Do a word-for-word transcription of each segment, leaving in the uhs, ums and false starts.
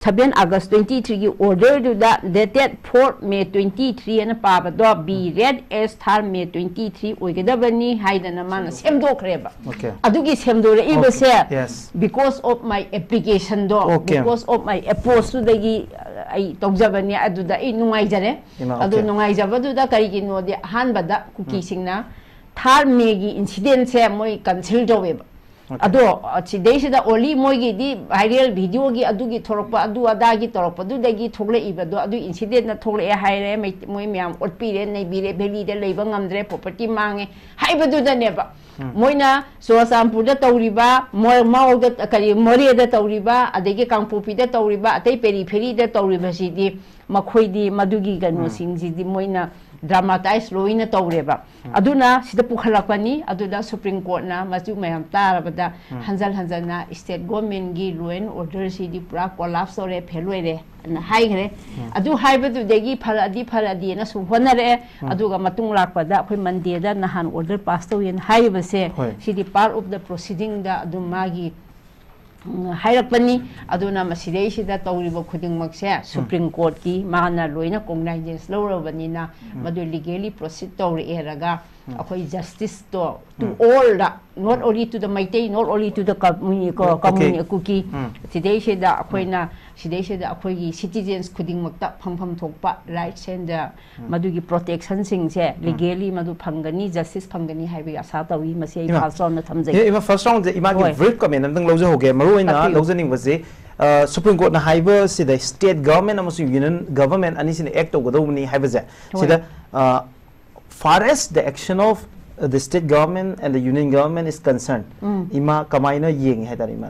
seven August twenty three ꯒꯤ order ꯗꯨꯗ dated four May twenty three ꯑꯅ ꯄꯥꯕꯗꯣ be read as third May twenty three ꯑꯣꯏꯒꯗꯕꯅꯤ ꯍꯥꯏꯗꯅ ꯃꯥꯅ ꯁꯦꯝꯗꯣꯛꯈ꯭ꯔꯦꯕ꯫ Okay. ꯑꯗꯨꯒꯤ ꯁꯦꯝꯗꯣꯔꯛꯏꯕꯁꯦ Yes. Because of my application ꯗꯣ, Okay. Because of my approach ꯇꯨꯗꯒꯤ ꯑꯩ ꯇꯧꯖꯕꯅꯤ, ꯑꯗꯨꯗ ꯑꯩ ꯅꯨꯡꯉꯥꯏꯖꯔꯦ꯫ ꯏꯃꯥ, ꯑꯗꯨ okay. ꯅꯨꯡꯉꯥꯏꯖꯕꯗꯨꯗ ꯀꯔꯤꯒꯤꯅꯣꯗꯤ ꯑꯍꯥꯟꯕꯗ ꯀꯨꯀꯤꯁꯤꯡꯅ third May ꯒꯤ incident ꯁꯦ ꯃꯣꯏ cancel ꯇꯧꯋꯦꯕ꯫ Okay. ꯑꯗꯣ ꯑ, ꯁꯤꯗꯩꯁꯤꯗ only ꯃꯣꯏꯒꯤꯗꯤ viral video ꯒꯤ ꯑꯗꯨꯒꯤ ꯊꯣꯔꯛꯄ, ꯑꯗꯨ ꯑꯗꯥꯒꯤ ꯇꯧꯔꯛꯄꯗꯨꯗꯒꯤ ꯊꯣꯛꯂꯛꯏꯕꯗꯣ, ꯑꯗꯨ incident ꯅ ꯊꯣꯛꯂꯛꯑꯦ ꯍꯥꯏꯔꯦ, ꯃꯩ-, ꯃꯣꯏ ꯃꯌꯥꯝ ꯑꯣꯠꯄꯤꯔꯦ, ꯅꯩꯕꯤꯔꯦ, valley ꯗ ꯂꯩꯕ ꯉꯝꯗ꯭ꯔꯦ, property ꯃꯥꯡꯉꯦ ꯍꯥꯏꯕꯗꯨꯗꯅꯦꯕ꯫ ꯃꯣꯏꯅ ꯆꯨꯔꯆꯥꯟꯄꯨꯔꯗ ꯇꯧꯔꯤꯕ, ꯃꯣ-, ꯃꯥꯎꯗ, ꯀꯔꯤ, ꯃꯣꯔꯦꯗ ꯇꯧꯔꯤꯕ, ꯑꯗꯒꯤ ꯀꯥꯡꯄꯣꯛꯄꯤꯗ ꯇꯧꯔꯤꯕ, ꯑꯇꯩ periphery ꯗ ꯇꯧꯔꯤꯕꯁꯤꯗꯤ ꯃꯈꯣꯏꯗꯤ ꯃꯗꯨꯒꯤ ꯀꯩꯅꯣꯁꯤꯡꯁꯤꯗꯤ ꯃꯣꯏꯅ dramatize ꯂꯣꯏꯅ ꯇꯧꯔꯦꯕ꯫ ꯑꯗꯨꯅ ꯁꯤꯗ ꯄꯨꯈꯠꯂꯛꯄꯅꯤ꯫ ꯑꯗꯨꯗ Supreme Court ꯅ ꯃꯆꯨ ꯃꯌꯥꯝ ꯇꯥꯔꯕꯗ ꯍꯟꯖꯜ ꯍꯟꯖꯟꯅ state government ꯒꯤ law and order ꯁꯤꯗꯤ ꯄꯨꯔꯥ collapse ꯇꯧꯔꯦ, fail ꯑꯣꯏꯔꯦ ꯑꯅ ꯍꯥꯏꯈ꯭ꯔꯦ꯫ ꯑꯗꯨ ꯍꯥꯏꯕꯗꯨꯗꯒꯤ ꯐꯔꯛꯑꯗꯤ ꯐꯔꯛꯑꯗꯤꯅ ꯁꯨꯝ ꯍꯣꯠꯅꯔꯛꯑꯦ꯫ ꯑꯗꯨꯒ ꯃꯇꯨꯡ ꯂꯥꯛꯄꯗ ꯑꯩꯈꯣꯏ Monday ꯗ ꯅꯍꯥꯟ order pass ꯇꯧꯋꯦꯅ ꯍꯥꯏꯔꯤꯕꯁꯦ, ꯍꯣꯏ. ꯁꯤꯗꯤ part of the proceeding ꯗ ꯑꯗꯨꯝ ꯃꯥꯒꯤ ꯎꯝ, ꯍꯥꯏꯔꯛꯄꯅꯤ꯫ ꯑꯗꯨꯅ ꯃꯁꯤꯗꯩꯁꯤꯗ ꯇꯧꯔꯤꯕ ꯈꯨꯗꯤꯡꯃꯛꯁꯦ Supreme Court ꯀꯤ ꯃꯥꯅ ꯂꯣꯏꯅ cognizance ꯂꯧꯔꯕꯅꯤꯅ ꯃꯗꯨ legally proceed ꯇꯧꯔꯛꯑꯦꯔꯒ ꯑꯩꯈꯣꯏ justice to to all the, not only to the Meitei, not only to the community, Okay. community Kuki, um. ꯁꯤꯗꯩꯁꯤꯗ ꯑꯩꯈꯣꯏꯅ, ꯁꯤꯗꯩꯁꯤꯗ ꯑꯩꯈꯣꯏꯒꯤ citizens ꯈꯨꯗꯤꯡꯃꯛꯇ ꯐꯪꯐꯝ ꯊꯣꯛꯄ rights and the ꯃꯗꯨꯒꯤ protection ꯁꯤꯡꯁꯦ legally ꯃꯗꯨ ꯐꯪꯒꯅꯤ, justice ꯐꯪꯒꯅꯤ ꯍꯥꯏꯕꯒꯤ ꯑꯁꯥ ꯇꯧꯏ꯫ ꯃꯁꯤ ꯑꯩ ꯏꯃꯥ꯫ first round ꯗ ꯊꯝꯖꯒꯦ꯫ ꯑꯦ, ꯏꯃꯥ, first round ꯁꯦ ꯏꯃꯥꯒꯤ ꯍꯣꯏ꯫ Brief comment ꯑꯝꯇꯪ ꯂꯧꯖꯍꯧꯒꯦ꯫ ꯃꯔꯨ ꯑꯣꯏꯅ ꯇꯥꯛꯄꯤꯌꯨ꯫ ꯂꯧꯖꯅꯤꯡꯕꯁꯦ, ꯑ, Supreme Court ꯅ ꯍꯥꯏꯕꯁꯤꯗ state government ꯑꯃꯁꯨꯡ union government ꯑꯅꯤꯁꯤꯅ act ꯇꯧꯒꯗꯧꯕꯅꯤ ꯍꯥꯏꯕꯁꯦ, ꯍꯣꯏ꯫ ꯁꯤꯗ, ꯑ, far as the action of the state government and the union government is concerned, ꯏꯃꯥ ꯀꯃꯥꯏꯅ ꯌꯦꯡꯉꯤ ꯍꯥꯏꯇꯥꯔꯦ, ꯏꯃꯥ?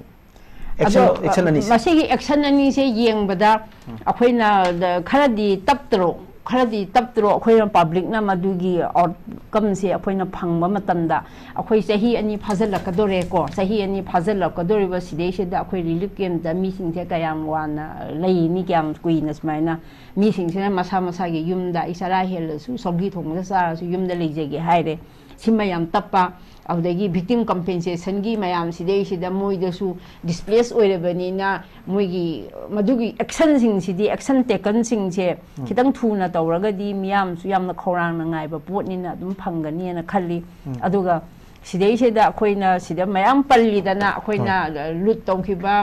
Action, ꯑꯗꯣ, action ꯑꯅꯤꯁꯦ꯫ ꯃꯁꯤꯒꯤ action ꯑꯅꯤꯁꯦ ꯌꯦꯡꯕꯗ ꯑꯩꯈꯣꯏꯅ ꯗ-, ꯈꯔꯗꯤ ꯇꯞꯇ꯭ꯔꯣ, ꯈꯔꯗꯤ ꯇꯞꯇ꯭ꯔꯣ? ꯑꯩꯈꯣꯏꯅ public ꯅ ꯃꯗꯨꯒꯤ outcome ꯁꯦ ꯑꯩꯈꯣꯏꯅ ꯐꯪꯕ ꯃꯇꯝꯗ ꯑꯩꯈꯣꯏ ꯆꯍꯤ ꯑꯅꯤ ꯐꯥꯖꯤꯜꯂꯛꯀꯗꯣꯔꯦꯀꯣ, ꯆꯍꯤ ꯑꯅꯤ ꯐꯥꯖꯤꯜꯂꯛꯀꯗꯧꯔꯤꯕ ꯁꯤꯗꯩꯁꯤꯗ ꯑꯩꯈꯣꯏ relief camp ꯇ ꯃꯤꯁꯤꯡꯁꯦ ꯀꯌꯥꯝ ꯋꯥꯅ ꯂꯩꯅꯤ, ꯀꯌꯥꯝ ꯀꯨꯏꯅ ꯁꯨꯃꯥꯏꯅ ꯃꯤꯁꯤꯡꯁꯤꯅ ꯃꯁꯥ ꯃꯁꯥꯒꯤ ꯌꯨꯝꯗ ꯑꯩ ꯆꯔꯥ ꯍꯦꯜꯂꯁꯨ, ꯁꯧꯒꯤ ꯊꯣꯡꯕꯗ ꯆꯥꯔꯁꯨ ꯌꯨꯝꯗ ꯂꯩꯖꯒꯦ ꯍꯥꯏꯔꯦ꯫ ꯁꯤꯃ ꯌꯥꯝ ꯇꯞꯄ, ꯑꯗꯨꯗꯒꯤ victim compensationꯒꯤ ꯃꯌꯥꯝꯁꯤꯗꯩꯁꯤꯗ ꯃꯣꯏꯗꯁꯨ displace ꯑꯣꯏꯔꯕꯅꯤꯅ ꯃꯣꯏꯒꯤ ꯃꯗꯨꯒꯤ actionꯁꯤꯡꯁꯤꯗꯤ, action takenꯁꯤꯡꯁꯦ ꯈꯤꯇꯪ ꯊꯨꯅ ꯇꯧꯔꯒꯗꯤ ꯃꯤꯌꯥꯝꯁꯨ ꯌꯥꯝꯅ ꯈꯧꯔꯥꯡꯅ ꯉꯥꯏꯕ ꯄꯣꯠꯅꯤꯅ ꯑꯗꯨꯝ ꯐꯪꯒꯅꯤꯅ ꯈꯜꯂꯤ꯫ ꯑꯗꯨꯒ ꯁꯤꯗꯩꯁꯤꯗ ꯑꯩꯈꯣꯏꯅ ꯁꯤꯗ ꯃꯌꯥꯝ ꯄꯜꯂꯤꯗꯅ, ꯑꯩꯈꯣꯏꯅ loot ꯇꯧꯈꯤꯕ,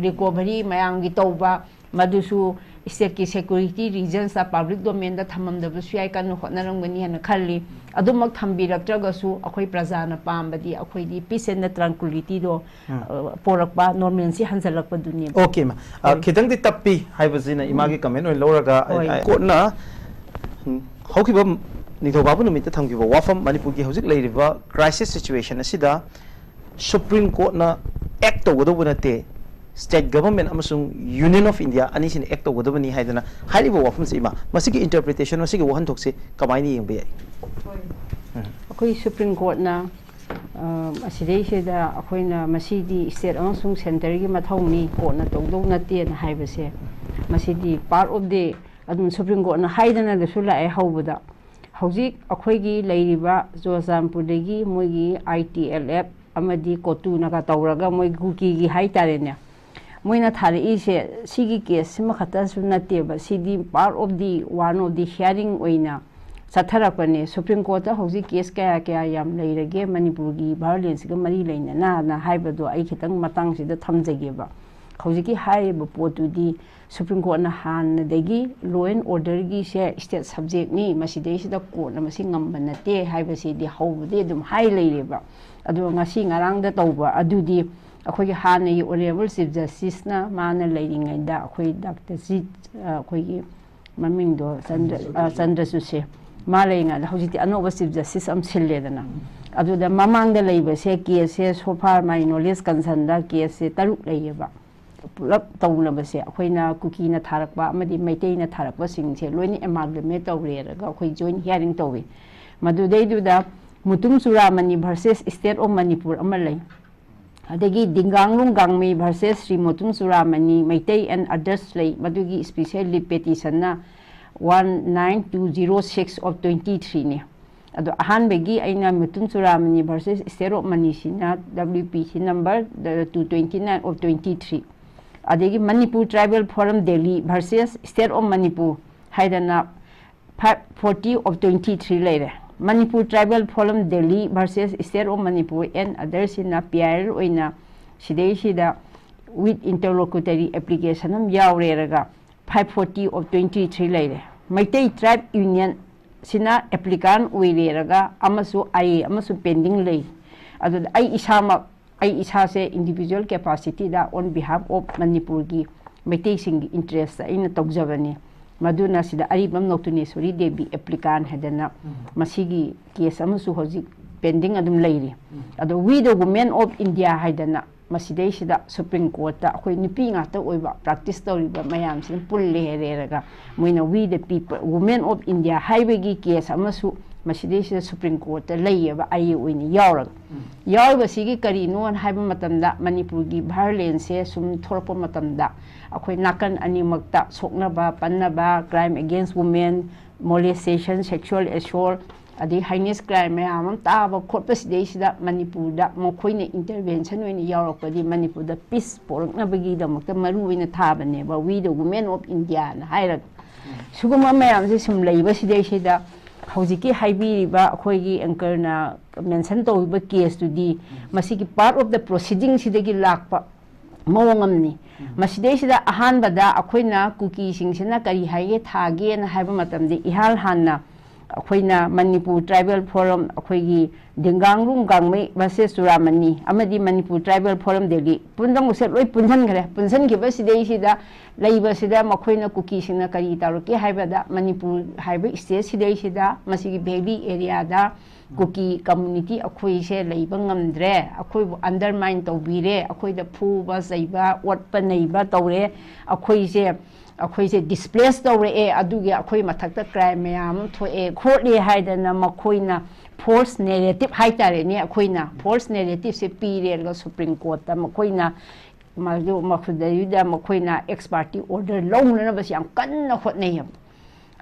recovery ꯃꯌꯥꯝꯒꯤ ꯇꯧꯕ, ꯃꯗꯨꯁꯨ stateꯀꯤ security reasonsꯇ, public domainꯗ ꯊꯝꯃꯝꯗꯕꯁꯨ ꯌꯥꯏ, ꯀꯟꯅ ꯍꯣꯠꯅꯔꯝꯒꯅꯤ ꯍꯥꯏꯅ ꯈꯜꯂꯤ꯫ ꯑꯗꯨꯃꯛ ꯊꯝꯕꯤꯔꯛꯇ꯭ꯔꯒꯁꯨ ꯑꯩꯈꯣꯏ ꯄ꯭ꯔꯖꯥꯅ ꯄꯥꯝꯕꯗꯤ ꯑꯩꯈꯣꯏꯗꯤ peace and tranquilityꯗꯣ, ꯑ, ꯄꯣꯔꯛꯄ, normalcy ꯍꯟꯖꯜꯂꯛꯄꯗꯨꯅꯤ꯫ Okay ꯏꯃꯥ꯫ ꯑ, ꯈꯤꯇꯪꯗꯤ ꯇꯞꯄꯤ ꯍꯥꯏꯕꯁꯤꯅ ꯏꯃꯥꯒꯤ comment ꯑꯣꯏꯅ ꯂꯧꯔꯒ ꯑꯩ, ꯍꯣꯏ꯫ ꯑꯩ, courtꯅ, ꯎꯝ, ꯍꯧꯈꯤꯕ ꯅꯤꯡꯊꯧꯀꯥꯕ ꯅꯨꯃꯤꯠꯇ ꯊꯝꯈꯤꯕ ꯋꯥꯐꯝ, ꯃꯅꯤꯄꯨꯔꯒꯤ ꯍꯧꯖꯤꯛ ꯂꯩꯔꯤꯕ crisis situation ꯑꯁꯤꯗ Supreme Courtꯅ act ꯇꯧꯒꯗꯧꯕ ꯅꯠꯇꯦ, state government ꯑꯃꯁꯨꯡ Union of India ꯑꯅꯤꯁꯤꯅ act ꯇꯧꯒꯗꯕꯅꯤ ꯍꯥꯏꯗꯅ ꯍꯥꯏꯔꯤꯕ ꯋꯥꯐꯝꯁꯤ, ꯏꯃꯥ, ꯃꯁꯤꯒꯤ interpretation, ꯃꯁꯤꯒꯤ ꯋꯥꯍꯟꯊꯣꯛꯁꯤ ꯀꯃꯥꯏꯅ ꯌꯦꯡꯕ ꯌꯥꯏ? ꯑꯩꯈꯣꯏ Supreme Courtꯅ, ꯑ, ꯑꯁꯤꯗꯩꯁꯤꯗ ꯑꯩꯈꯣꯏꯅ ꯃꯁꯤꯗꯤ state ꯑꯃꯁꯨꯡ centreꯒꯤ ꯃꯊꯧꯅꯤ, courtꯅ ꯇꯧꯗꯧ ꯅꯠꯇꯦꯅ ꯍꯥꯏꯕꯁꯦ, ꯃꯁꯤꯗꯤ part of the, ꯑꯗꯨꯝ Supreme Courtꯅ ꯍꯥꯏꯗꯅꯗꯁꯨ ꯂꯥꯛꯑꯦ ꯍꯧꯕꯗ꯫ ꯍꯧꯖꯤꯛ ꯑꯩꯈꯣꯏꯒꯤ ꯂꯩꯔꯤꯕ ꯆꯨꯔꯆꯥꯟꯄꯨꯔꯗꯒꯤ ꯃꯣꯏꯒꯤ I T L F ꯑꯃꯗꯤ COTUꯅꯒ ꯇꯧꯔꯒ ꯃꯣꯏ ꯀꯨꯀꯤꯒꯤ ꯍꯥꯏꯇꯥꯔꯦꯅꯦ, ꯃꯣꯏꯅ ꯊꯥꯔꯛꯏꯁꯦ ꯁꯤꯒꯤ case ꯁꯤꯃꯈꯛꯇꯁꯨ ꯅꯠꯇꯦꯕ, ꯁꯤꯗꯤ part of the, one of the hearing ꯑꯣꯏꯅ ꯆꯠꯊꯔꯛꯄꯅꯦ꯫ Supreme Courtꯇ ꯍꯧꯖꯤꯛ case ꯀꯌꯥ ꯀꯌꯥ ꯌꯥꯝ ꯂꯩꯔꯒꯦ ꯃꯅꯤꯄꯨꯔꯒꯤ violenceꯒ ꯃꯔꯤ ꯂꯩꯅꯅꯅ ꯍꯥꯏꯕꯗꯣ ꯑꯩ ꯈꯤꯇꯪ ꯃꯇꯥꯡꯁꯤꯗ ꯊꯝꯖꯒꯦꯕ꯫ ꯍꯧꯖꯤꯛꯀꯤ ꯍꯥꯏꯔꯤꯕ ꯄꯣꯠꯇꯨꯗꯤ Supreme Courtꯅ ꯍꯥꯟꯅꯗꯒꯤ law and orderꯒꯤꯁꯦ state subjectꯅꯤ, ꯃꯁꯤꯗꯩꯁꯤꯗ courtꯅ ꯃꯁꯤ ꯉꯝꯕ ꯅꯠꯇꯦ ꯍꯥꯏꯕꯁꯤꯗꯤ ꯍꯧꯕꯗꯤ ꯑꯗꯨꯝ ꯍꯥꯏ ꯂꯩꯔꯦꯕ꯫ ꯑꯗꯨꯒ ꯉꯁꯤ ꯉꯔꯥꯡꯗ ꯇꯧꯕ ꯑꯗꯨꯗꯤ ꯑꯩꯈꯣꯏꯒꯤ ꯍꯥꯟꯅꯒꯤ Honourable Chief Justiceꯅ ꯃꯥꯅ ꯂꯩꯔꯤꯉꯩꯗ ꯑꯩꯈꯣꯏ Doctor ꯖꯤ, ꯑ, ꯑꯩꯈꯣꯏꯒꯤ ꯃꯃꯤꯡꯗꯣ ꯆꯟꯗ꯭ꯔ-, ꯑ, ꯆꯟꯗ꯭ꯔꯆꯨꯗꯁꯦ, ꯃꯥ ꯂꯩꯔꯤꯉꯩꯗ ꯍꯧꯖꯤꯛꯇꯤ ꯑꯅꯧꯕ Chief Justice ꯑꯃ ꯁꯤꯜꯂꯦꯗꯅ꯫ ꯑꯗꯨꯗ ꯃꯃꯥꯡꯗ ꯂꯩꯕꯁꯦ caseꯁꯦ, so far my knowledge concerneꯗ caseꯁꯦ ꯇꯔꯨꯛ ꯂꯩꯌꯦꯕ꯫ ꯄꯨꯂꯞ ꯇꯧꯅꯕꯁꯦ ꯑꯩꯈꯣꯏꯅ ꯀꯨꯀꯤꯅ ꯊꯥꯔꯛꯄ ꯑꯃꯗꯤ ꯃꯩꯇꯩꯅ ꯊꯥꯔꯛꯄꯁꯤꯡꯁꯦ ꯂꯣꯏꯅ amalgamate ꯇꯧꯔꯦꯔꯒ ꯑꯩꯈꯣꯏ joint hearing ꯇꯧꯋꯤ꯫ ꯃꯗꯨꯗꯩꯗꯨꯗ Mutum ꯆꯨꯔꯥꯃꯅꯤ versus State of Manipur ꯑꯃ ꯂꯩ, ꯑꯗꯒꯤ ꯗꯤꯡꯒꯥꯡꯂꯨꯡ ꯒꯥꯡꯃꯩ versus Shri Mutum ꯆꯨꯔꯥꯃꯅꯤ Meitei and others ꯂꯩ, ꯃꯗꯨꯒꯤ special leave petitionꯅ one nine two zero six of twenty threeꯅꯤ꯫ ꯑꯗꯣ ꯑꯍꯥꯟꯕꯒꯤ ꯑꯩꯅ Mutum ꯆꯨꯔꯥꯃꯅꯤ versus State of ꯃꯅꯤꯁꯤꯅ W P C number two twenty nine of twenty three, ꯑꯗꯒꯤ Manipur Tribal Forum Delhi versus State of Manipur ꯍꯥꯏꯗꯅ five forty of twenty three ꯂꯩꯔꯦ꯫ Manipur Tribal Forum Delhi versus State of Manipur and others ꯁꯤꯅ P I L ꯑꯣꯏꯅ ꯁꯤꯗꯩꯁꯤꯗ with interlocutory application ꯑꯃ ꯌꯥꯎꯔꯦꯔꯒ five forty of twenty three ꯂꯩꯔꯦ꯫ Meitei Tribe Union ꯁꯤꯅ applicant ꯑꯣꯏꯔꯦꯔꯒ ꯑꯃꯁꯨ I A ꯑꯃꯁꯨ pending ꯂꯩ꯫ ꯑꯗꯨꯗ ꯑꯩ ꯏꯁꯥꯃꯛ, ꯑꯩ ꯏꯁꯥꯁꯦ individual capacityꯗ on behalf of ꯃꯅꯤꯄꯨꯔꯒꯤ ꯃꯩꯇꯩꯁꯤꯡꯒꯤ interestꯇ ꯑꯩꯅ ꯇꯧꯖꯕꯅꯤ꯫ ꯃꯗꯨꯅ ꯁꯤꯗ ꯑꯔꯤꯕꯝ ꯅꯧꯇꯨꯅꯦꯁꯣꯔꯤ ꯗꯦꯕꯤ applicant ꯍꯥꯏꯗꯅ ꯃꯁꯤꯒꯤ case ꯑꯃꯁꯨ ꯍꯧꯖꯤꯛ pending ꯑꯗꯨꯝ ꯂꯩꯔꯤ꯫ ꯑꯗꯣ We the Women of India ꯍꯥꯏꯗꯅ ꯃꯁꯤꯗꯩꯁꯤꯗ Supreme Courtꯇ ꯑꯩꯈꯣꯏ ꯅꯨꯄꯤ ꯉꯥꯛꯇ ꯑꯣꯏꯕ practice ꯇꯧꯔꯤꯕ ꯃꯌꯥꯝꯁꯤꯅ ꯄꯨꯜꯂꯦ ꯍꯥꯏꯔꯦꯔꯒ ꯃꯣꯏꯅ We the People, Women of India ꯍꯥꯏꯕꯒꯤ case ꯑꯃꯁꯨ ꯃꯁꯤꯗꯩꯁꯤꯗ Supreme Courtꯇ ꯂꯩꯌꯦꯕ, ꯑꯥꯏ ꯑꯦ ꯑꯣꯏꯅ ꯌꯥꯎꯔꯒ꯫ ꯌꯥꯎꯔꯤꯕꯁꯤꯒꯤ ꯀꯔꯤꯅꯣ ꯍꯥꯏꯕ ꯃꯇꯝꯗ ꯃꯅꯤꯄꯨꯔꯒꯤ violenceꯁꯦ ꯁꯨꯝ ꯊꯣꯛꯂꯛꯄ ꯃꯇꯝꯗ ꯑꯩꯈꯣꯏ ꯅꯥꯀꯟ ꯑꯅꯤꯃꯛꯇ ꯁꯣꯛꯅꯕ ꯄꯟꯅꯕ, crime against women, molestation, sexual assault, ꯑꯗꯩ heinous crime ꯃꯌꯥꯝ ꯑꯃ ꯇꯥꯕ ꯈꯣꯠꯄꯁꯤꯗꯩꯁꯤꯗ ꯃꯅꯤꯄꯨꯔꯗ ꯃꯈꯣꯏꯅ intervention ꯑꯣꯏꯅ ꯌꯥꯎꯔꯛꯄꯗꯤ ꯃꯅꯤꯄꯨꯔꯗ peace ꯄꯣꯔꯛꯅꯕꯒꯤꯗꯃꯛꯇ ꯃꯔꯨ ꯑꯣꯏꯅ ꯊꯥꯕꯅꯦꯕ We the Women of Indiaꯅ ꯍꯥꯏꯔꯒ꯫ ꯁꯤꯒꯨꯝꯕ ꯃꯌꯥꯝꯁꯦ ꯁꯨꯝ ꯂꯩꯕꯁꯤꯗꯩꯁꯤꯗ ꯍꯧꯖꯤꯛꯀꯤ ꯍꯥꯏꯕꯤꯔꯤꯕ ꯑꯩꯈꯣꯏꯒꯤ anchorꯅ mention ꯇꯧꯔꯤꯕ caseꯇꯨꯗꯤ ꯃꯁꯤꯒꯤ part of the proceedingꯁꯤꯗꯒꯤ ꯂꯥꯛꯄ ꯃꯑꯣꯡ ꯑꯃꯅꯤ꯫ ꯃꯁꯤꯗꯩꯁꯤꯗ ꯑꯍꯥꯟꯕꯗ ꯑꯩꯈꯣꯏꯅ ꯀꯨꯀꯤꯁꯤꯡꯁꯤꯅ ꯀꯔꯤ ꯍꯥꯏꯒꯦ ꯊꯥꯒꯦꯅ ꯍꯥꯏꯕ ꯃꯇꯝꯗ ꯏꯍꯥꯟ ꯍꯥꯟꯅ ꯑꯩꯈꯣꯏꯅ Manipur Tribal Forum, ꯑꯩꯈꯣꯏꯒꯤ ꯗꯤꯡꯒꯥꯡꯂꯨꯡ ꯒꯥꯡꯃꯩ versus ꯆꯨꯔꯥꯃꯅꯤ ꯑꯃꯗꯤ Manipur Tribal Forum Delhi ꯄꯨꯝꯅꯃꯛꯁꯦ ꯂꯣꯏ ꯄꯨꯟꯁꯤꯟꯈ꯭ꯔꯦ꯫ ꯄꯨꯟꯁꯤꯟꯈꯤꯕꯁꯤꯗꯩꯁꯤꯗ ꯂꯩꯕꯁꯤꯗ ꯃꯈꯣꯏꯅ ꯀꯨꯀꯤꯁꯤꯡꯅ ꯀꯔꯤ ꯇꯧꯔꯛꯀꯦ ꯍꯥꯏꯕꯗ ꯃꯅꯤꯄꯨꯔ ꯍꯥꯏꯕ stateꯁꯤꯗꯩꯁꯤꯗ ꯃꯁꯤꯒꯤ valley areaꯗ ꯀꯨꯀꯤ community ꯑꯩꯈꯣꯏꯁꯦ ꯂꯩꯕ ꯉꯝꯗ꯭ꯔꯦ, ꯑꯩꯈꯣꯏꯕꯨ undermine ꯇꯧꯕꯤꯔꯦ, ꯑꯩꯈꯣꯏꯗ ꯐꯨꯕ ꯆꯩꯕ, ꯑꯣꯠꯄ ꯅꯩꯕ ꯇꯧꯔꯦ, ꯑꯩꯈꯣꯏꯁꯦ ꯑꯩꯈꯣꯏꯁꯦ displace ꯇꯧꯔꯛꯑꯦ, ꯑꯗꯨꯒꯤ ꯑꯩꯈꯣꯏ ꯃꯊꯛꯇ crime ꯃꯌꯥꯝ ꯑꯃ ꯊꯣꯛꯑꯦ ꯈꯣꯠꯂꯦ ꯍꯥꯏꯗꯅ ꯃꯈꯣꯏꯅ false narrative ꯍꯥꯏꯇꯥꯔꯦꯅꯦ, ꯑꯩꯈꯣꯏꯅ false narrativeꯁꯦ ꯄꯤꯔꯦ꯫ ꯑꯗꯨꯒ Supreme Courtꯇ ꯃꯈꯣꯏꯅ ꯃꯗꯨ ꯃꯈꯣꯏꯗꯩꯗ ꯃꯈꯣꯏꯅ ex parte order ꯂꯧꯅꯅꯕꯁꯤ ꯌꯥꯝ ꯀꯟꯅ ꯍꯣꯠꯅꯩꯌꯦꯕ꯫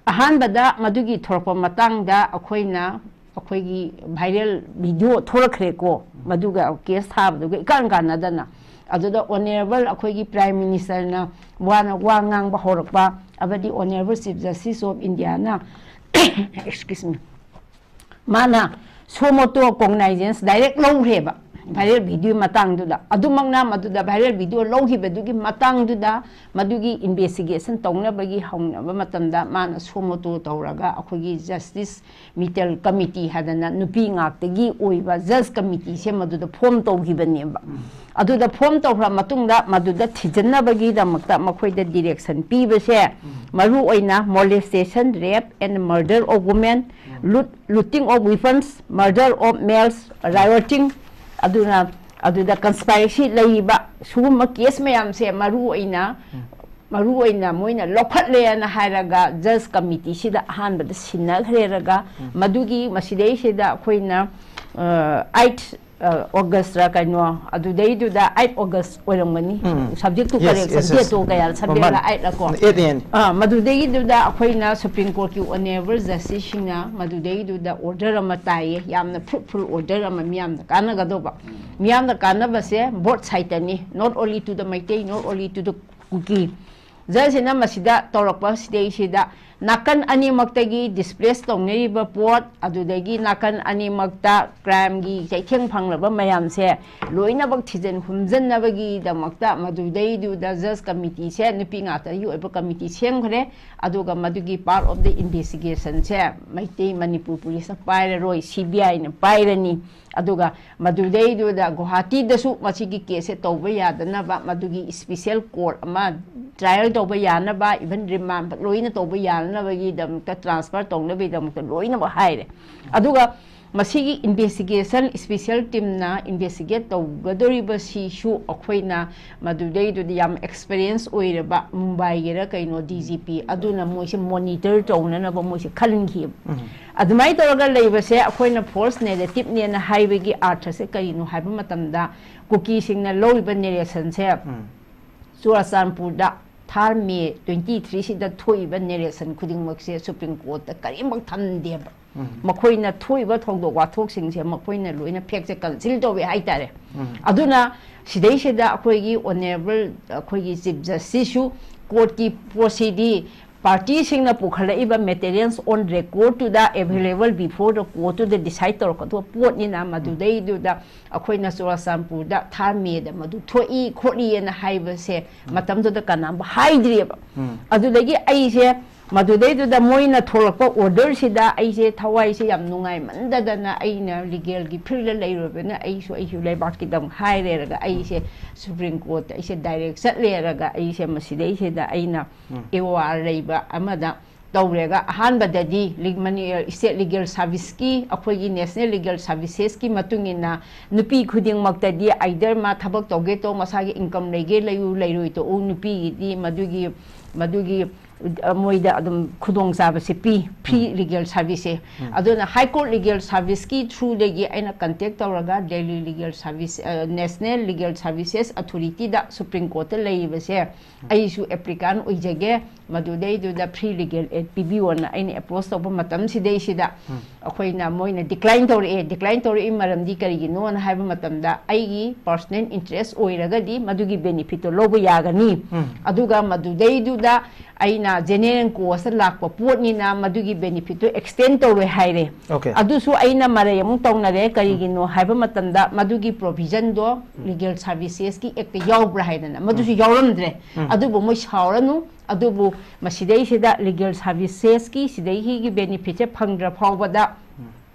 ꯑꯍꯥꯟꯕꯗ ꯃꯗꯨꯒꯤ ꯊꯣꯔꯛꯄ ꯃꯇꯥꯡꯗ ꯑꯩꯈꯣꯏꯅ ꯑꯩꯈꯣꯏꯒꯤ viral video ꯊꯣꯛꯂꯛꯈ꯭ꯔꯦꯀꯣ, ꯃꯗꯨꯒ case ꯊꯥꯕꯗꯨꯒ ꯏꯀꯥꯟ ꯀꯥꯟꯅꯗꯅ꯫ ꯑꯗꯨꯗ honourable ꯑꯩꯈꯣꯏꯒꯤ Prime Ministerꯅ ꯋꯥꯅ ꯋꯥ ꯉꯥꯡꯕ ꯍꯧꯔꯛꯄ, ꯑꯃꯗꯤ honourable Chief Justice of Indiaꯅ excuse me, ꯃꯥꯅ suo motu cognizance direct ꯂꯧꯈ꯭ꯔꯦꯕ viral video ꯃꯇꯥꯡꯗꯨꯗ꯫ ꯑꯗꯨꯃꯛꯅ ꯃꯗꯨꯗ viral video ꯂꯧꯈꯤꯕꯗꯨꯒꯤ ꯃꯇꯥꯡꯗꯨꯗ, ꯃꯗꯨꯒꯤ investigation ꯇꯧꯅꯕꯒꯤ ꯍꯧꯅꯕ ꯃꯇꯝꯗ ꯃꯥꯅ suo motu ꯇꯧꯔꯒ ꯑꯩꯈꯣꯏꯒꯤ Justice Mittal Committee ꯍꯥꯏꯗꯅ ꯅꯨꯄꯤ ꯉꯥꯛꯇꯒꯤ ꯑꯣꯏꯕ judge committeeꯁꯦ ꯃꯗꯨꯗ form ꯇꯧꯈꯤꯕꯅꯦꯕ꯫ ꯑꯗꯨꯗ form ꯇꯧꯈ꯭ꯔ ꯃꯇꯨꯡꯗ ꯃꯗꯨꯗ ꯊꯤꯖꯤꯟꯅꯕꯒꯤꯗꯃꯛꯇ ꯃꯈꯣꯏꯗ direction ꯄꯤꯕꯁꯦ, ꯃꯔꯨ ꯑꯣꯏꯅ molestation, rape and murder of women, loot, looting of weapons, murder of males, rioting, ꯑꯗꯨꯅ ꯑꯗꯨꯗ conspiracy ꯂꯩꯔꯤꯕ ꯁꯤꯒꯨꯝꯕ case ꯃꯌꯥꯝꯁꯦ ꯃꯔꯨ ꯑꯣꯏꯅ, ꯃꯔꯨ ꯑꯣꯏꯅ ꯃꯣꯏꯅ ꯂꯧꯈꯠꯂꯦꯅ ꯍꯥꯏꯔꯒ judge committeeꯁꯤꯗ ꯑꯍꯥꯟꯕꯗ ꯁꯤꯟꯅꯈ꯭ꯔꯦꯔꯒ, ꯃꯗꯨꯒꯤ ꯃꯁꯤꯗꯩꯁꯤꯗ ꯑꯩꯈꯣꯏꯅ, ꯑ, eight, ꯑ, Augustꯔ ꯀꯩꯅꯣ, ꯑꯗꯨꯗꯩꯗꯨꯗ eight August ꯑꯣꯏꯔꯝꯒꯅꯤ꯫ ꯎꯝ. Subject to Yes, correction, yes, yes. Dateꯇꯣ ꯀꯌꯥ, sevenꯂ ꯃꯥꯅꯤ. Eightꯂꯀꯣ? Eight A N. ꯑꯥ, ꯃꯗꯨꯗꯒꯤꯗꯨꯗ ꯑꯩꯈꯣꯏꯅ Supreme Courtꯀꯤ honourable justiceꯁꯤꯡꯅ ꯃꯗꯨꯗꯒꯤꯗꯨꯗ order ꯑꯃ ꯇꯥꯏꯌꯦ, ꯌꯥꯝꯅ fruitful order ꯑꯃ, ꯃꯤꯌꯥꯝꯗ ꯀꯥꯟꯅꯒꯗꯧꯕ꯫ ꯃꯤꯌꯥꯝꯗ ꯀꯥꯟꯅꯕꯁꯦ both sideꯇꯅꯤ, not only to the Meitei, not only to the ꯀꯨꯀꯤ꯫ Judgeꯁꯤꯅ ꯃꯁꯤꯗ ꯇꯧꯔꯛꯄ ꯁꯤꯗꯩꯁꯤꯗ ꯅꯥꯀꯟ ꯑꯅꯤꯃꯛꯇꯒꯤ displace ꯇꯧꯅꯔꯤꯕ ꯄꯣꯠ, ꯑꯗꯨꯗꯒꯤ ꯅꯥꯀꯟ ꯑꯅꯤꯃꯛꯇ crimeꯒꯤ ꯆꯩꯊꯦꯡ ꯐꯪꯂꯕ ꯃꯌꯥꯝꯁꯦ ꯂꯣꯏꯅꯃꯛ ꯊꯤꯖꯤꯟ ꯍꯨꯝꯖꯤꯟꯅꯕꯒꯤꯗꯃꯛꯇ ꯃꯗꯨꯗꯩꯗꯨꯗ judge committeeꯁꯦ ꯅꯨꯄꯤ ꯉꯥꯛꯇꯒꯤ ꯑꯣꯏꯕ committee ꯁꯦꯝꯈ꯭ꯔꯦ꯫ ꯑꯗꯨꯒ ꯃꯗꯨꯒꯤ part of the investigationꯁꯦ Meitei Manipur policeꯅ ꯄꯥꯏꯔꯔꯣꯏ, CBIꯅ ꯄꯥꯏꯔꯅꯤ꯫ ꯑꯗꯨꯒ ꯃꯗꯨꯗꯩꯗꯨꯗ ꯒꯨꯋꯥꯍꯥꯇꯤꯗꯁꯨ ꯃꯁꯤꯒꯤ caseꯁꯦ ꯇꯧꯕ ꯌꯥꯗꯅꯕ, ꯃꯗꯨꯒꯤ special court ꯑꯃ trial ꯇꯧꯕ ꯌꯥꯅꯕ, even remand ꯂꯣꯏꯅ ꯇꯧꯕ ꯌꯥꯅꯕꯒꯤꯗꯃꯛꯇ, transfer ꯇꯧꯅꯕꯒꯤꯗꯃꯛꯇ ꯂꯣꯏꯅꯃꯛ ꯍꯥꯏꯔꯦ꯫ ꯑꯗꯨꯒ ꯃꯁꯤꯒꯤ investigation special teamꯅ investigate ꯇꯧꯒꯗꯧꯔꯤꯕꯁꯤꯁꯨ ꯑꯩꯈꯣꯏꯅ ꯃꯗꯨꯗꯩꯗꯨꯗ ꯌꯥꯝ experience ꯑꯣꯏꯔꯕ ꯃꯨꯝꯕꯥꯏꯒꯤꯔ ꯀꯩꯅꯣ DGP ꯑꯗꯨꯅ ꯃꯣꯏꯁꯦ monitor ꯇꯧꯅꯅꯕ ꯃꯣꯏꯁꯦ ꯈꯟꯈꯤꯕ꯫ ꯑꯗꯨꯃꯥꯏꯅ ꯇꯧꯔꯒ ꯂꯩꯕꯁꯦ ꯑꯩꯈꯣꯏꯅ false narrativeꯅꯦꯅ ꯍꯥꯏꯕꯒꯤ ꯑꯥꯔꯊꯁꯦ ꯀꯔꯤꯅꯣ ꯍꯥꯏꯕ ꯃꯇꯝꯗ, ꯀꯨꯀꯤꯁꯤꯡꯅ ꯂꯧꯔꯤꯕ narrationꯁꯦ ꯆꯨꯔꯥꯆꯥꯟꯄꯨꯔꯗ ꯊꯥꯔ ꯃꯦ twenty threeꯁꯤꯗ ꯊꯣꯛꯏꯕ narration ꯈꯨꯗꯤꯡꯃꯛꯁꯦ Supreme Courtꯇ ꯀꯔꯤꯃꯛ ꯊꯝꯗꯦꯕ꯫ ꯃꯈꯣꯏꯅ ꯊꯣꯛꯏꯕ ꯊꯧꯗꯣꯛ ꯋꯥꯊꯣꯛꯁꯤꯡꯁꯦ ꯃꯈꯣꯏꯅ ꯂꯣꯏꯅ ꯐꯦꯛꯁꯦ ꯀꯟꯁꯤꯜ ꯇꯧꯋꯦ ꯍꯥꯏꯇꯥꯔꯦ꯫ ꯑꯗꯨꯅ ꯁꯤꯗꯩꯁꯤꯗ ꯑꯩꯈꯣꯏꯒꯤ ꯑꯣꯅꯔꯦꯕꯜ ꯑꯩꯈꯣꯏꯒꯤ ꯆꯤꯐ ꯖꯁꯇꯤꯁꯁꯨ ꯀꯣꯔꯠꯀꯤ ꯄꯣꯠꯁꯤꯗꯤ ꯄꯥꯔꯇꯤꯁꯤꯡꯅ ꯄꯨꯈꯠꯂꯛꯏꯕ materials on record ꯇꯨꯗ available before the court ꯇꯨꯗ decide ꯇꯧꯔꯛꯀꯗꯕ ꯄꯣꯠꯅꯤꯅ, ꯃꯗꯨꯗꯩꯗꯨꯗ ꯑꯩꯈꯣꯏꯅ ꯆꯨꯔꯥꯆꯥꯟꯄꯨꯔꯗ ꯊꯥꯔ ꯃꯦꯗ ꯃꯗꯨ ꯊꯣꯛꯏ ꯈꯣꯠꯂꯤꯑꯅ ꯍꯥꯏꯕꯁꯦ ꯃꯇꯝꯗꯨꯗ ꯀꯅꯥꯝꯕ ꯍꯥꯏꯗ꯭ꯔꯤꯑꯕ꯫ ꯑꯗꯨꯗꯒꯤ ꯑꯩꯁꯦ ꯃꯗꯨꯗꯩꯗꯨꯗ ꯃꯣꯏꯅ ꯊꯣꯛꯂꯛꯄ ꯑꯣꯔꯗꯔꯁꯤꯗ ꯑꯩꯁꯦ ꯊꯋꯥꯏꯁꯦ ꯌꯥꯝ ꯅꯨꯡꯉꯥꯏꯃꯟꯗꯗꯅ, ꯑꯩꯅ ꯂꯤꯒꯦꯜꯒꯤ ꯐꯤꯜꯗ ꯂꯩꯔꯨꯔꯕꯅꯤꯅ ꯑꯩꯁꯨ ꯑꯩꯁꯨ ꯂꯩꯕꯥꯛꯀꯤꯗꯃꯛ ꯍꯥꯏꯔꯦꯔꯒ ꯑꯩꯁꯦ ꯁꯨꯄ꯭ꯔꯤꯝ ꯀꯣꯔꯠꯇ ꯑꯩꯁꯦ ꯗꯥꯏꯔꯦꯛ ꯆꯠꯂꯦꯔꯒ ꯑꯩꯁꯦ ꯃꯁꯤꯗꯩꯁꯤꯗ ꯑꯩꯅ ꯑꯦ ꯑꯣ ꯑꯥꯔ ꯂꯩꯕ ꯑꯃꯗ ꯇꯧꯔꯦꯒ꯫ ꯑꯍꯥꯟꯕꯗꯗꯤ ꯂꯤꯒ-, ꯃꯅꯤ-, ꯁ꯭ꯇꯦꯠ ꯂꯤꯒꯦꯜ ꯁꯥꯔꯚꯤꯁꯀꯤ, ꯑꯩꯈꯣꯏꯒꯤ ꯅꯦꯁꯅꯦꯜ ꯂꯤꯒꯦꯜ ꯁꯥꯔꯚꯤꯁꯦꯁꯀꯤ ꯃꯇꯨꯡ ꯏꯟꯅ ꯅꯨꯄꯤ ꯈꯨꯗꯤꯡꯃꯛꯇꯗꯤ ꯑꯥꯏꯗꯔ ꯃꯥ ꯊꯕꯛ ꯇꯧꯒꯦ ꯇꯧ, ꯃꯁꯥꯒꯤ ꯏꯟꯀꯝ ꯂꯩꯒꯦ ꯂꯩꯌꯨ, ꯂꯩꯔꯣꯏ ꯇꯣꯛꯎ, ꯅꯨꯄꯤꯒꯤꯗꯤ ꯃꯗꯨꯒꯤ, ꯃꯗꯨꯒꯤ ꯑ, ꯃꯣꯏꯗ ꯑꯗꯨꯝ ꯈꯨꯗꯣꯡꯆꯥꯕꯁꯦ ꯄꯤ, ꯐ꯭ꯔꯤ ꯂꯤꯒꯦꯜ ꯁꯥꯔꯚꯤꯁꯁꯦ꯫ ꯑꯗꯨꯅ ꯍꯥꯏ ꯀꯣꯔꯠ ꯂꯤꯒꯦꯜ ꯁꯥꯔꯚꯤꯁꯀꯤ ꯊ꯭ꯔꯨꯗꯒꯤ ꯑꯩꯅ ꯀꯟꯇꯦꯛ ꯇꯧꯔꯒ ꯗꯦꯜꯂꯤ ꯂꯤꯒꯦꯜ ꯁꯥꯔꯚꯤꯁ, ꯑ, ꯅꯦꯁꯅꯦꯜ ꯂꯤꯒꯦꯜ ꯁꯥꯔꯚꯤꯁꯦꯁ ꯑꯊꯣꯔꯤꯇꯤꯗ ꯁꯨꯄ꯭ꯔꯤꯝ ꯀꯣꯔꯠꯇ ꯂꯩꯔꯤꯕꯁꯦ ꯑꯩꯁꯨ ꯑꯦꯄ꯭ꯂꯤꯀꯥꯟ ꯑꯣꯏꯖꯒꯦ, ꯃꯗꯨꯗꯩꯗꯨꯗ ꯐ꯭ꯔꯤ ꯂꯤꯒꯦꯜ ꯑꯦꯗ ꯄꯤꯕꯤꯌꯣꯅ ꯑꯩꯅ ꯑꯦꯄ꯭ꯔꯣꯁ ꯇꯧꯕ ꯃꯇꯝꯁꯤꯗꯩꯁꯤꯗ ꯑꯩꯈꯣꯏꯅ, ꯃꯣꯏꯅ ꯗꯤꯀ꯭ꯂꯥꯏꯟ ꯇꯧꯔꯛꯑꯦ꯫ ꯗꯤꯀ꯭ꯂꯥꯏꯟ ꯇꯧꯔꯛꯏ ꯃꯔꯝꯗꯤ ꯀꯔꯤꯒꯤꯅꯣꯅ ꯍꯥꯏꯕ ꯃꯇꯝꯗ ꯑꯩꯒꯤ ꯄꯔꯁꯅꯦꯜ ꯏꯟꯇꯔꯦꯁ ꯑꯣꯏꯔꯒꯗꯤ ꯃꯗꯨꯒꯤ ꯕꯦꯅꯤꯐꯤꯠꯇꯣ ꯂꯧꯕ ꯌꯥꯒꯅꯤ꯫ ꯑꯗꯨꯒ ꯃꯗꯨꯗꯩꯗꯨꯗ ꯑꯩꯅ ꯖꯦꯅꯦꯔꯦꯜ ꯀꯣꯁꯇ ꯂꯥꯛꯄ ꯄꯣꯠꯅꯤꯅ ꯃꯗꯨꯒꯤ ꯕꯦꯅꯤꯐꯤꯠꯇꯣ ꯑꯦꯛꯁꯇꯦꯟ ꯇꯧꯔꯣꯏ ꯍꯥꯏꯔꯦ꯫ Okay. ꯑꯗꯨꯁꯨ ꯑꯩꯅ ꯃꯔꯩ ꯑꯃꯨꯛ ꯇꯧꯅꯔꯦ꯫ ꯀꯔꯤꯒꯤꯅꯣ ꯍꯥꯏꯕ ꯃꯇꯝꯗ ꯃꯗꯨꯒꯤ ꯄ꯭ꯔꯣꯚꯤꯖꯟꯗꯣ ꯂꯤꯒꯦꯜ ꯁꯥꯔꯚꯤꯁꯦꯁꯀꯤ ꯑꯦꯛꯇ ꯌꯥꯎꯕ꯭ꯔꯥ ꯍꯥꯏꯗꯅ, ꯃꯗꯨꯁꯨ ꯌꯥꯎꯔꯝꯗ꯭ꯔꯦ꯫ ꯑꯗꯨꯕꯨ ꯃꯣꯏ ꯁꯥꯎꯔꯅꯨ, ꯑꯗꯨꯕꯨ ꯃꯁꯤꯗꯩꯁꯤꯗ ꯂꯤꯒꯦꯜ ꯁꯥꯔꯚꯤꯁꯦꯁꯀꯤ ꯁꯤꯗꯩꯒꯤ ꯕꯦꯅꯤꯐꯤꯠꯁꯦ ꯐꯪꯗ꯭ꯔ ꯐꯥꯎꯕꯗ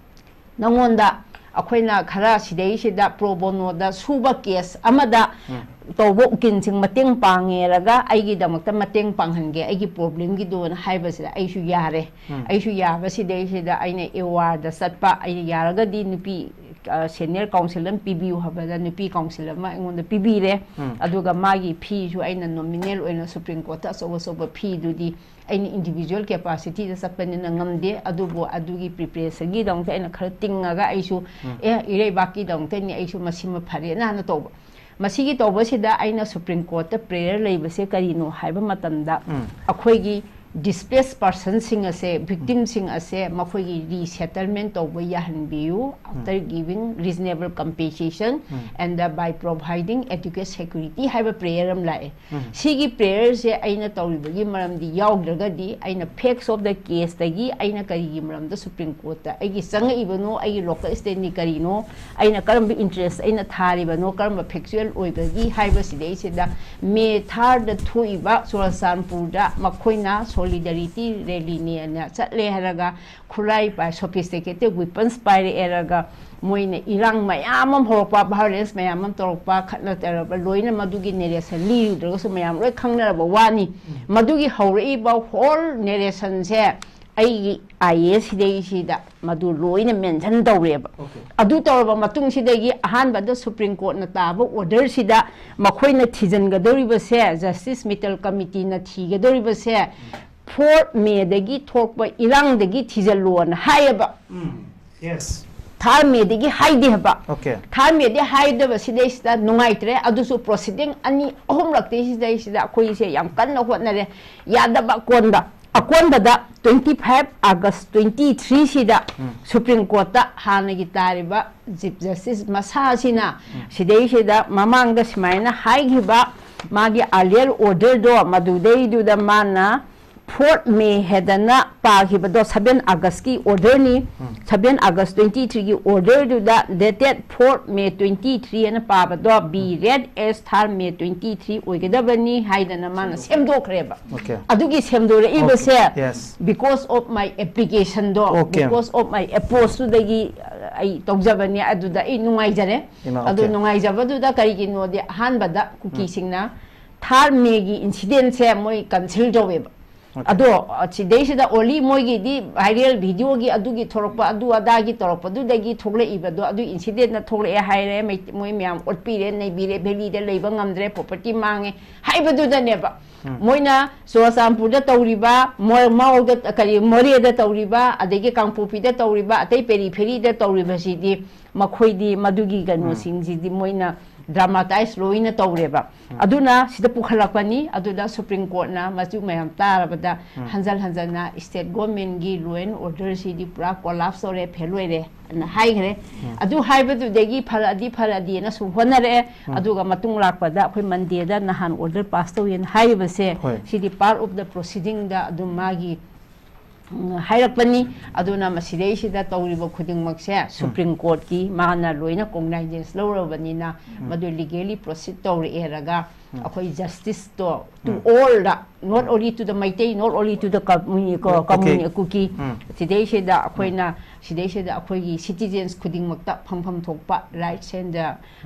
ꯅꯉꯣꯟꯗ ꯑꯩꯈꯣꯏꯅ ꯈꯔ ꯁꯤꯗꯩꯁꯤꯗ ꯄ꯭ꯔꯣ ꯕꯣꯅꯣꯗ ꯁꯨꯕ ꯀꯦꯁ ꯑꯃꯗ ꯇꯧꯕ ꯎꯀꯤꯜꯁꯤꯡ ꯃꯇꯦꯡ ꯄꯥꯡꯉꯦꯔꯒ ꯑꯩꯒꯤꯗꯃꯛꯇ ꯃꯇꯦꯡ ꯄꯥꯡꯍꯟꯒꯦ ꯑꯩꯒꯤ ꯄ꯭ꯔꯣꯕ꯭ꯂꯦꯝꯒꯤꯗꯣꯅ ꯍꯥꯏꯕꯁꯤꯗ ꯑꯩꯁꯨ ꯌꯥꯔꯦ꯫ ꯑꯩꯁꯨ ꯌꯥꯕꯁꯤꯗꯩꯁꯤꯗ ꯑꯩꯅ ꯑꯦꯋꯥꯔꯗ ꯆꯠꯄ, ꯑꯩꯅ ꯌꯥꯔꯒꯗꯤ ꯅꯨꯄꯤ ꯁꯦꯅꯤꯌꯔ ꯀꯥꯎꯟꯁꯤꯜ ꯑꯃ ꯄꯤꯕꯤꯌꯨ ꯍꯥꯏꯕꯗ ꯅꯨꯄꯤ ꯀꯥꯎꯟꯁꯤꯜ ꯑꯃ ꯑꯩꯉꯣꯟꯗ ꯄꯤꯕꯤꯔꯦ꯫ ꯑꯗꯨꯒ ꯃꯥꯒꯤ ꯐꯤꯁꯨ ꯑꯩꯅ ꯅꯣꯃꯤꯅꯦꯜ ꯑꯣꯏꯅ ꯁꯨꯄ꯭ꯔꯤꯝ ꯀꯣꯔꯠꯇ ꯑꯆꯧ ꯑꯆꯧꯕ ꯐꯤꯗꯨꯗꯤ ꯑꯩꯅ ꯏꯟꯗꯤꯕꯤꯖꯨꯋꯦꯜ ꯀꯦꯄꯥꯁꯤꯇꯤꯗ ꯆꯠꯄꯅꯤꯅ ꯉꯝꯗꯦ꯫ ꯑꯗꯨꯕꯨ ꯑꯗꯨꯒꯤ ꯄ꯭ꯔꯤꯄꯦꯔꯦꯁꯟꯒꯤꯗꯃꯛꯇ ꯑꯩꯅ ꯈꯔ ꯇꯤꯡꯉꯒ ꯑꯩꯁꯨ, "ꯑꯦ, ꯏꯔꯩꯕꯥꯛꯀꯤꯗꯃꯛꯇꯅꯤ, ꯑꯩꯁꯨ ꯃꯁꯤꯃ ꯐꯔꯦꯅ" ꯍꯥꯟꯅ ꯇꯧꯕ꯫ ꯃꯁꯤꯒꯤ ꯇꯧꯕꯁꯤꯗ ꯑꯩꯅ ꯁꯨꯄ꯭ꯔꯤꯝ ꯀꯣꯔꯠꯇ ꯄ꯭ꯔꯦꯌꯔ ꯂꯩꯕꯁꯦ ꯀꯔꯤꯅꯣ ꯍꯥꯏꯕ ꯃꯇꯝꯗ, ꯑꯩꯈꯣꯏꯒꯤ displaced personꯁꯤꯡ ꯑꯁꯦ, victimꯁꯤꯡ ꯑꯁꯦ ꯃꯈꯣꯏꯒꯤ resettlement ꯇꯧꯕ ꯌꯥꯍꯟꯕꯤꯌꯨ, after giving reasonable compensation and by providing adequate security ꯍꯥꯏꯕ prayer ꯑꯃ ꯂꯥꯛꯑꯦ꯫ ꯁꯤꯒꯤ prayerꯁꯦ ꯑꯩꯅ ꯇꯧꯔꯤꯕꯒꯤ ꯃꯔꯝꯗꯤ ꯌꯥꯎꯗ꯭ꯔꯒꯗꯤ ꯑꯩꯅ facts of the caseꯇꯒꯤ ꯑꯩꯅ ꯀꯔꯤꯒꯤ ꯃꯔꯝꯗ Supreme Courtꯇ ꯑꯩꯒꯤ ꯆꯪꯉꯛꯏꯕꯅꯣ, ꯑꯩꯒꯤ local standing ꯀꯔꯤꯅꯣ, ꯑꯩꯅ ꯀꯔꯝꯕ interest ꯑꯩꯅ ꯊꯥꯔꯤꯕꯅꯣ, ꯀꯔꯝꯕ factual ꯑꯣꯏꯕꯒꯤ ꯍꯥꯏꯕꯁꯤꯗꯩꯁꯤꯗ May thirdꯗ ꯊꯣꯛꯏꯕ ꯆꯨꯔꯆꯥꯟꯄꯨꯔꯗ ꯃꯈꯣꯏꯅ solidarity rallyꯅꯦꯅ ꯆꯠꯂꯦ ꯍꯥꯏꯔꯒ ꯈꯨꯠꯂꯥꯏ ꯄꯥꯏ, sophisticated weapons ꯄꯥꯏꯔꯛꯑꯦ ꯍꯥꯏꯔꯒ ꯃꯣꯏꯅ ꯏꯔꯥꯡ ꯃꯌꯥꯝ ꯑꯃ ꯍꯧꯔꯛꯄ, violence ꯃꯌꯥꯝ ꯑꯃ ꯇꯧꯔꯛꯄ, ꯈꯠꯅ ꯆꯩꯅꯕ, ꯂꯣꯏꯅ ꯃꯗꯨꯒꯤ narration ꯂꯤꯔꯨꯗ꯭ꯔꯒꯁꯨ ꯃꯌꯥꯝ ꯂꯣꯏ ꯈꯪꯅꯔꯕ ꯋꯥꯅꯤ꯫ ꯃꯗꯨꯒꯤ ꯍꯧꯔꯛꯏꯕ whole narrationꯁꯦ ꯑꯩꯒꯤ IAS ꯁꯤꯗꯩꯁꯤꯗ ꯃꯗꯨ ꯂꯣꯏꯅ mention ꯇꯧꯔꯦꯕ꯫ ꯑꯗꯨ ꯇꯧꯔꯕ ꯃꯇꯨꯡꯁꯤꯗꯒꯤ ꯑꯍꯥꯟꯕꯗ Supreme Courtꯅ ꯇꯥꯕ orderꯁꯤꯗ ꯃꯈꯣꯏꯅ ꯊꯤꯖꯤꯟꯒꯗꯧꯔꯤꯕꯁꯦ, Justice Mittal Committeeꯅ ꯊꯤꯒꯗꯧꯔꯤꯕꯁꯦ, fourth Mayꯗꯒꯤ ꯊꯣꯛꯄ ꯏꯔꯥꯡꯗꯒꯤ ꯊꯤꯖꯤꯜꯂꯣꯅ ꯍꯥꯏꯌꯦꯕ꯫ Yes. Third Mayꯗꯒꯤ ꯍꯥꯏꯗꯦ ꯍꯥꯏꯕ꯫ Okay. Third Mayꯗꯤ ꯍꯥꯏꯗꯕ ꯁꯤꯗꯩꯁꯤꯗ ꯅꯨꯡꯉꯥꯏꯇ꯭ꯔꯦ꯫ ꯑꯗꯨꯁꯨ proceeding ꯑꯅꯤ ꯑꯍꯨꯝꯂꯛꯇꯤ ꯁꯤꯗꯩꯁꯤꯗ ꯑꯩꯈꯣꯏꯁꯦ ꯌꯥꯝ ꯀꯟꯅ ꯍꯣꯠꯅꯔꯦ꯫ ꯌꯥꯗꯕ ꯑꯀꯣꯟꯕ, ꯑꯀꯣꯟꯕꯗ twenty five August twenty three ꯁꯤꯗ Supreme Courtꯇ ꯍꯥꯟꯅꯒꯤ ꯇꯥꯔꯤꯕ Chief Justice ꯃꯁꯥꯁꯤꯅ ꯁꯤꯗꯩꯁꯤꯗ ꯃꯃꯥꯡꯗ ꯁꯨꯃꯥꯏꯅ ꯍꯥꯏꯈꯤꯕ ꯃꯥꯒꯤ earlier orderꯗꯣ, ꯃꯗꯨꯗꯩꯗꯨꯗ ꯃꯥꯅ fourth May ꯍꯥꯏꯗꯅ ꯄꯥꯈꯤꯕꯗꯣ seven Augustꯀꯤ orderꯅꯤ꯫ Seven August twenty threeꯒꯤ orderꯗꯨꯗ dated fourth May twenty three ꯍꯥꯏꯅ ꯄꯥꯕꯗꯣ be read as third May twenty three ꯑꯣꯏꯒꯗꯕꯅꯤ ꯍꯥꯏꯗꯅ ꯃꯥꯅ ꯁꯦꯝꯗꯣꯛꯈ꯭ꯔꯦꯕ꯫ Okay. ꯑꯗꯨꯒꯤ ꯁꯦꯝꯗꯣꯔꯛꯏꯕꯁꯦ Okay. Yes. Because of my applicationꯗꯣ, Okay. Because of my approachꯇꯨꯗꯒꯤ ꯑꯩ ꯇꯧꯖꯕꯅꯤ, ꯑꯗꯨꯗ ꯑꯩ ꯅꯨꯡꯉꯥꯏꯖꯔꯦ꯫ ꯏꯃꯥ, ꯑꯗꯨ okay. ꯅꯨꯡꯉꯥꯏꯖꯕꯗꯨꯗ ꯀꯔꯤꯒꯤꯅꯣꯗꯤ ꯑꯍꯥꯟꯕꯗ ꯀꯨꯀꯤꯁꯤꯡꯅ third Mayꯒꯤ incidentꯁꯦ ꯃꯣꯏ cancel ꯇꯧꯋꯦꯕ꯫ Okay. ꯑꯗꯣ ꯁꯤꯗꯩꯁꯤꯗ only ꯃꯣꯏꯒꯤꯗꯤ viral videoꯒꯤ ꯑꯗꯨꯒꯤ ꯊꯣꯛꯂꯛꯄ, ꯑꯗꯨ ꯑꯗꯥꯒꯤ ꯇꯧꯔꯛꯄꯗꯨꯗꯒꯤ ꯊꯣꯛꯂꯛꯏꯕꯗꯣ, ꯑꯗꯨ incidentꯅ ꯊꯣꯛꯂꯛꯑꯦ ꯍꯥꯏꯔꯦ, ꯃꯩ-, ꯃꯣꯏ ꯃꯌꯥꯝ ꯑꯣꯠꯄꯤꯔꯦ, ꯅꯩꯕꯤꯔꯦ, valleyꯗ ꯂꯩꯕ ꯉꯝꯗ꯭ꯔꯦ, property ꯃꯥꯡꯉꯦ ꯍꯥꯏꯕꯗꯨꯗꯅꯦꯕ꯫ ꯃꯣꯏꯅ ꯆꯨꯔꯆꯥꯟꯄꯨꯔꯗ ꯇꯧꯔꯤꯕ, ꯃꯣ-, ꯃꯥꯎꯗ, ꯀꯔꯤ, ꯃꯣꯔꯦꯗ ꯇꯧꯔꯤꯕ, ꯑꯗꯒꯤ ꯀꯥꯡꯄꯣꯛꯄꯤꯗ ꯇꯧꯔꯤꯕ, ꯑꯇꯩ peripheryꯗ ꯇꯧꯔꯤꯕꯁꯤꯗꯤ ꯃꯈꯣꯏꯗꯤ ꯃꯗꯨꯒꯤ ꯀꯩꯅꯣꯁꯤꯡꯁꯤꯗꯤ ꯃꯣꯏꯅ ꯗ꯭ꯔꯃꯥꯇꯥꯏꯁ ꯂꯣꯏꯅ ꯇꯧꯔꯦꯕ꯫ ꯑꯗꯨꯅ ꯁꯤꯗ ꯄꯨꯈꯠꯂꯛꯄꯅꯤ꯫ ꯑꯗꯨꯗ ꯁꯨꯄ꯭ꯔꯤꯝ ꯀꯣꯔꯠꯅ ꯃꯆꯨ ꯃꯌꯥꯝ ꯇꯥꯔꯕꯗ ꯍꯟꯖꯜ ꯍꯟꯖꯟꯅ ꯁ꯭ꯇꯦꯠ ꯒꯣꯔꯃꯦꯟꯒꯤ ꯂꯣ ꯑꯦꯟ ꯑꯣꯔꯗꯔꯁꯤꯗꯤ ꯄꯨꯔꯥ ꯀꯣꯂꯥꯞꯁ ꯇꯧꯔꯦ, ꯐꯦꯜ ꯑꯣꯏꯔꯦ ꯑꯅ ꯍꯥꯏꯈ꯭ꯔꯦ꯫ ꯑꯗꯨ ꯍꯥꯏꯕꯗꯨꯗꯒꯤ ꯐꯔꯛꯑꯗꯤ ꯐꯔꯛꯑꯗꯤꯅꯁꯨ ꯍꯣꯠꯅꯔꯛꯑꯦ꯫ ꯑꯗꯨꯒ ꯃꯇꯨꯡ ꯂꯥꯛꯄꯗ ꯑꯩꯈꯣꯏ ꯃꯟꯗꯦꯗ ꯅꯍꯥꯟ ꯑꯣꯔꯗꯔ ꯄꯥꯁ ꯇꯧꯋꯦꯅ ꯍꯥꯏꯔꯤꯕꯁꯦ, ꯍꯣꯏ꯫ ꯁꯤꯗꯤ ꯄꯥꯔꯠ ꯑꯣꯐ ꯗ ꯄ꯭ꯔꯣꯁꯤꯗꯤꯡꯗ ꯑꯗꯨꯝ ꯃꯥꯒꯤ ꯎꯝ, ꯍꯥꯏꯔꯛꯄꯅꯤ꯫ ꯑꯗꯨꯅ ꯃꯁꯤꯗꯩꯁꯤꯗ ꯇꯧꯔꯤꯕ ꯈꯨꯗꯤꯡꯃꯛꯁꯦ ꯁꯨꯄ꯭ꯔꯤꯝ ꯀꯣꯔꯠꯀꯤ ꯃꯥꯅ ꯂꯣꯏꯅ ꯀꯣꯒꯅꯥꯏꯖꯦꯟꯁ ꯂꯧꯔꯕꯅꯤꯅ ꯃꯗꯨ ꯂꯤꯒꯦꯂꯤ ꯄ꯭ꯔꯣꯁꯤꯠ ꯇꯧꯔꯛꯑꯦꯔꯒ ꯑꯩꯈꯣꯏ ꯖꯁꯇꯤꯁꯇꯣ to all the, not only to the Meitei, not only to the community Okay. Kuki, um. ꯁꯤꯗꯩꯁꯤꯗ ꯑꯩꯈꯣꯏꯅ ꯁꯤꯗꯩꯁꯤꯗ ꯑꯩꯈꯣꯏꯒꯤ ꯁꯤꯇꯤꯖꯦꯟꯁ ꯈꯨꯗꯤꯡꯃꯛꯇ ꯐꯪꯐꯝ ꯊꯣꯛꯄ ꯔꯥꯏꯠꯁ ꯑꯦꯟ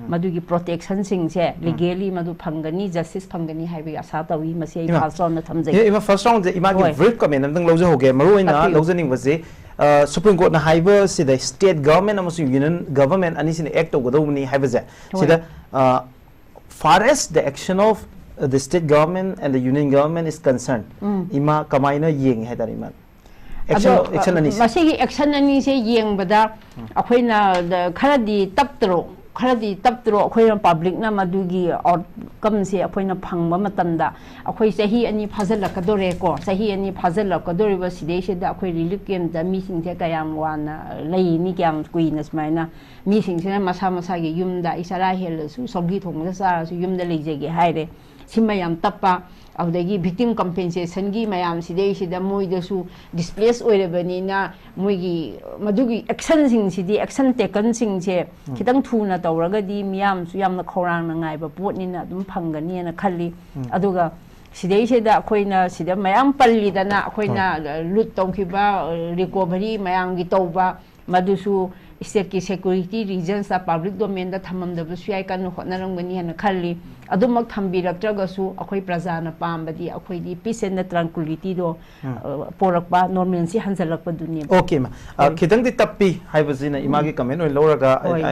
ꯃꯗꯨꯒꯤ ꯄ꯭ꯔꯣꯇꯦꯛꯁꯟꯁꯤꯡꯁꯦ ꯂꯤꯒꯦꯂꯤ ꯃꯗꯨ ꯐꯪꯒꯅꯤ, ꯖꯁꯇꯤꯁ ꯐꯪꯒꯅꯤ ꯍꯥꯏꯕꯒꯤ ꯑꯁꯥ ꯇꯧꯏ꯫ ꯃꯁꯤ ꯑꯩ ꯏꯃꯥ꯫ ꯐꯥꯔꯁ ꯔꯥꯎꯟꯗ ꯊꯝꯖꯒꯦ꯫ ꯑꯦ, ꯏꯃꯥ, ꯐꯥꯔꯁ ꯔꯥꯎꯟꯁꯦ ꯏꯃꯥꯒꯤ ꯍꯣꯏ꯫ ꯕ꯭ꯔꯤꯐ ꯀꯃꯦꯟ ꯑꯝꯇꯪ ꯂꯧꯖꯍꯧꯒꯦ꯫ ꯃꯔꯨ ꯑꯣꯏꯅ ꯇꯥꯛꯄꯤꯌꯨ꯫ ꯂꯧꯖꯅꯤꯡꯕꯁꯦ, ꯑ, ꯁꯨꯄ꯭ꯔꯤꯝ ꯀꯣꯔꯠꯅ ꯍꯥꯏꯕꯁꯤꯗ ꯁ꯭ꯇꯦꯠ ꯒꯚꯔꯟꯃꯦꯟꯠ ꯑꯃꯁꯨꯡ ꯌꯨꯅꯤꯌꯟ ꯒꯚꯔꯟꯃꯦꯟꯠ ꯑꯅꯤꯁꯤꯅ ꯑꯦꯛ ꯇꯧꯒꯗꯧꯕꯅꯤ ꯍꯥꯏꯕꯁꯦ, ꯍꯣꯏ꯫ ꯁꯤꯗ, ꯑ, far as the action of the state government and the union government is concerned, ꯎꯝ꯫ ꯏꯃꯥ ꯀꯃꯥꯏꯅ ꯌꯦꯡꯉꯤ ꯍꯥꯏꯇꯥꯔꯦ, ꯏꯃꯥ? ꯑꯦꯛꯁꯟ, ꯑꯗꯣ, ꯑꯦꯛꯁꯟ ꯑꯅꯤꯁꯦ꯫ ꯃꯁꯤꯒꯤ ꯑꯦꯛꯁꯟ ꯑꯅꯤꯁꯦ ꯌꯦꯡꯕꯗ ꯑꯩꯈꯣꯏꯅ ꯗ-, ꯈꯔꯗꯤ ꯇꯞꯇ꯭ꯔꯣ, ꯈꯔꯗꯤ ꯇꯞꯇ꯭ꯔꯣ? ꯑꯩꯈꯣꯏꯅ ꯄꯕ꯭ꯂꯤꯛꯅ ꯃꯗꯨꯒꯤ ꯑꯥꯎꯠꯀꯝꯁꯦ ꯑꯩꯈꯣꯏꯅ ꯐꯪꯕ ꯃꯇꯝꯗ ꯑꯩꯈꯣꯏ ꯆꯍꯤ ꯑꯅꯤ ꯐꯥꯖꯤꯜꯂꯛꯀꯗꯣꯔꯦꯀꯣ, ꯆꯍꯤ ꯑꯅꯤ ꯐꯥꯖꯤꯜꯂꯛꯀꯗꯣꯔꯤꯕ ꯁꯤꯗꯩꯁꯤꯗ ꯑꯩꯈꯣꯏ ꯔꯤꯂꯤꯐ ꯀꯦꯝꯞꯇ ꯃꯤꯁꯤꯡꯁꯦ ꯀꯌꯥꯝ ꯋꯥꯅ ꯂꯩꯅꯤ, ꯀꯌꯥꯝ ꯀꯨꯏꯅ ꯁꯨꯃꯥꯏꯅ ꯃꯤꯁꯤꯡꯁꯤꯅ ꯃꯁꯥ ꯃꯁꯥꯒꯤ ꯌꯨꯝꯗ ꯑꯩ ꯆꯔꯥ ꯍꯦꯜꯂꯁꯨ, ꯁꯧꯒꯤ ꯊꯣꯡꯕꯗ ꯆꯥꯔꯁꯨ ꯌꯨꯝꯗ ꯂꯩꯖꯒꯦ ꯍꯥꯏꯔꯦ꯫ ꯁꯤꯃ ꯌꯥꯝ ꯇꯞꯄ꯫ ꯑꯗꯨꯗꯒꯤ ꯚꯤꯛꯇꯤꯝ ꯀꯝꯄꯦꯟꯁꯦꯁꯟꯒꯤ ꯃꯌꯥꯝꯁꯤꯗꯩꯁꯤꯗ ꯃꯣꯏꯗꯁꯨ ꯗꯤꯁꯄ꯭ꯂꯦꯁ ꯑꯣꯏꯔꯕꯅꯤꯅ ꯃꯣꯏꯒꯤ ꯃꯗꯨꯒꯤ ꯑꯦꯛꯁꯟꯁꯤꯡꯁꯤꯗꯤ, ꯑꯦꯛꯁꯟ ꯇꯦꯀꯟꯁꯤꯡꯁꯦ ꯈꯤꯇꯪ ꯊꯨꯅ ꯇꯧꯔꯒꯗꯤ ꯃꯤꯌꯥꯝꯁꯨ ꯌꯥꯝꯅ ꯈꯧꯔꯥꯡꯅ ꯉꯥꯏꯕ ꯄꯣꯠꯅꯤꯅ ꯑꯗꯨꯝ ꯐꯪꯒꯅꯤꯅ ꯈꯜꯂꯤ꯫ ꯑꯗꯨꯒ ꯁꯤꯗꯩꯁꯤꯗ ꯑꯩꯈꯣꯏꯅ ꯁꯤꯗ ꯃꯌꯥꯝ ꯄꯜꯂꯤꯗꯅ, ꯑꯩꯈꯣꯏꯅ ꯂꯨꯠ ꯇꯧꯈꯤꯕ, ꯔꯤꯀꯣꯚꯔꯤ ꯃꯌꯥꯝꯒꯤ ꯇꯧꯕ, ꯃꯗꯨꯁꯨ ꯁ꯭ꯇꯦꯠꯀꯤ ꯁꯦꯀ꯭ꯌꯨꯔꯤꯇꯤ ꯔꯤꯖꯟꯁꯇ, ꯄꯕ꯭ꯂꯤꯛ ꯗꯣꯃꯦꯟꯗ ꯊꯝꯃꯝꯗꯕꯁꯨ ꯌꯥꯏ, ꯀꯟꯅ ꯍꯣꯠꯅꯔꯝꯒꯅꯤ ꯍꯥꯏꯅ ꯈꯜꯂꯤ꯫ ꯑꯗꯨꯃꯛ ꯊꯝꯕꯤꯔꯛꯇ꯭ꯔꯒꯁꯨ ꯑꯩꯈꯣꯏ ꯄ꯭ꯔꯖꯥꯅ ꯄꯥꯝꯕꯗꯤ ꯑꯩꯈꯣꯏꯗꯤ ꯄꯤꯁ ꯑꯦꯟ ꯇ꯭ꯔꯥꯡꯀ꯭ꯋꯤꯂꯤꯇꯤꯗꯣ, ꯑ, ꯄꯣꯔꯛꯄ, ꯅꯣꯔꯃꯦꯜꯁꯤ ꯍꯟꯖꯜꯂꯛꯄꯗꯨꯅꯦꯕ꯫ ꯑꯣꯀꯦ, ꯃꯥ꯫ ꯑ, ꯍꯣꯏ꯫ ꯈꯤꯇꯪꯗꯤ ꯇꯞꯄꯤ ꯍꯥꯏꯕꯁꯤꯅ ꯏꯃꯥꯒꯤ ꯀꯃꯦꯟ ꯑꯣꯏꯅ ꯂꯧꯔꯒ, ꯑ, ꯍꯣꯏ꯫ ꯑ,